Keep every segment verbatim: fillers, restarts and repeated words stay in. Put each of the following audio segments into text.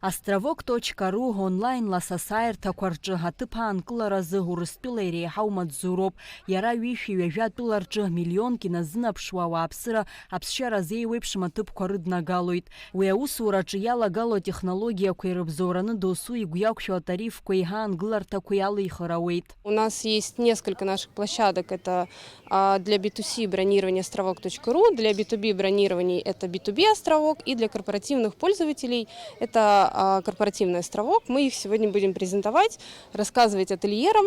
Островок точка ру онлайн-ласасааирҭақәа рҿы аҭыԥ аанкыларазы Урыстәыла иреиҳау маҵзуроуп. Иара ҩышәи ҩажәа тәыла рҿы миллионк иназынаԥшуа ауааԥсыра аԥсшьара зеиуеиԥшым аҭыԥқәа рыднагалоит. Уи аусураҿы иалагало атехнологиақәа ирыбзоураны досу игәы иақәшәо атарифқәеи аангыларҭақәеи алихыр ауеит. У нас есть несколько наших площадок. Это а, для би ту си бронирования островок точка ру, для би ту би бронирования это би ту би островок, и для корпоративных пользователей это а, корпоративный островок. Мы их сегодня будем презентовать, рассказывать ательерам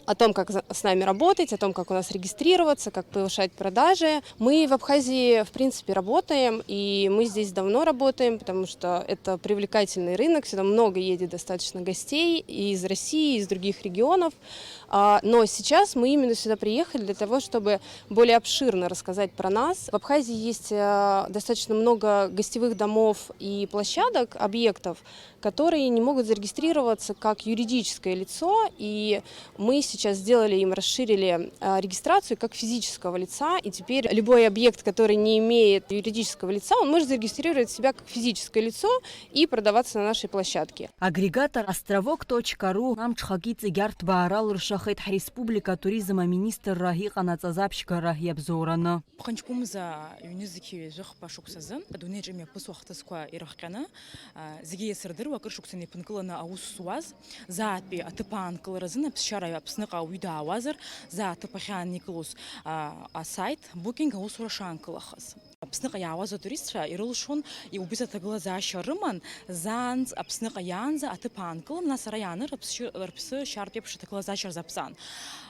о том, как за- с нами работать, о том, как у нас регистрироваться, как повышать продажи. Мы в Абхазии, в принципе, работаем, и мы здесь давно работаем, потому что это привлекательный рынок, сюда много едет достаточно гостей и из России, и из других регионов. А, Но сейчас мы именно сюда приехали для того, чтобы более обширно рассказать про нас. В Абхазии есть э, достаточно много гостевых домов и площадок, объектов, которые не могут зарегистрироваться как юридическое лицо, и мы сейчас сделали им, расширили э, регистрацию как физического лица, и теперь любой объект, который не имеет юридического лица, он может зарегистрировать себя как физическое лицо и продаваться на нашей площадке. Агрегатор островок точка ру амҽхак иҵегь арҭбаара алыршахеит ҳреспублика атуризм аминистрра иҟанаҵаз аԥшьгара иабзоураны. Ԥхынҷкәымза ҩнызқьи ҩажәи хԥа шықәсазы адунеиаҿ имҩаԥысуа ахҭысқәа ирыхҟьаны, а, зегьы иацырдыруа акыр шықәса инеиԥынкыланы аус зуаз, заатәи аҭыԥ аанкылара азын аԥсшьара Аԥсныҟа ауаҩы даауазар, заа аҭыԥ ахьааникылоз, а, асайт Booking аусура шаанкылахаз. Аԥсныҟа иаауаз атуристцәа ирылшон, иубиз аҭагылазаашьа рыман, заанӡ Аԥсныҟа иаанӡа аҭыԥ аанкылан, нас ара иааны рыԥсшьы-, рыԥсы шьартә еиԥш аҭагылазаашьа рзаԥҵан.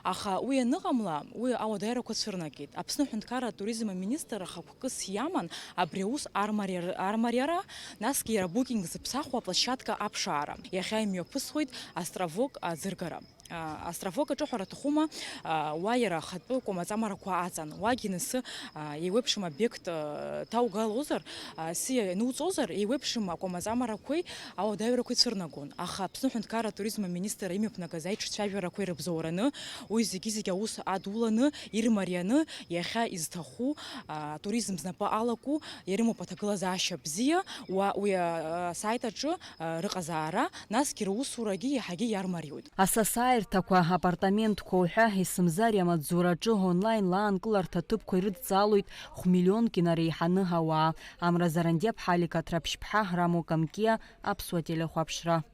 Аха уи аныҟамла, уи ауадаҩрақәа цәырнагеит. Аԥсны аҳәынҭқарра атуризм аминистр ахықәкыс иаман абри аус армариар-, армариара, насгьы иара Booking зыԥсахуа аплощадка аԥшаара. Иахьа имҩаԥысуеит Островок аӡыргара. А, Островок аҿы ҳәара аҭахума, а, уа иара ахатәы кәамаҵамарақәа аҵан, уагь инасы, а, еиуеиԥшым обиект, а, ҭаугалозар, а, сиа иануҵозар, еиуеиԥшым акәамаҵамарақәеи ауадаҩрақәеи цәырнагон. Аха Аԥсны аҳәынҭқарра атуризм аминистр имҩаԥнагаз аиҿцәажәарақәа ирыбзоураны, уи зегьы-зегьы аус адуланы, ирмарианы, иахьа изҭаху, а, атуризм знапы алаку, ирымоуп аҭагылазаашьа бзиа, уа, уи, а, асайт аҿы, а, рыҟазаара, насгьы русурагьы иаҳагьы иармариоит. Асасааирҭақәа, апартаментқәа уҳәа есымзар иамаҵзураҿы онлайн-ла аанкыларҭа ҭыԥқәа ирыдҵаалоит хә-миллионк инареиҳаны ауаа. Амра Зарандиаԥҳа, Алика Ҭраԥшьԥҳа, Рамо Камкиа, Аԥсуа телехәаԥшра.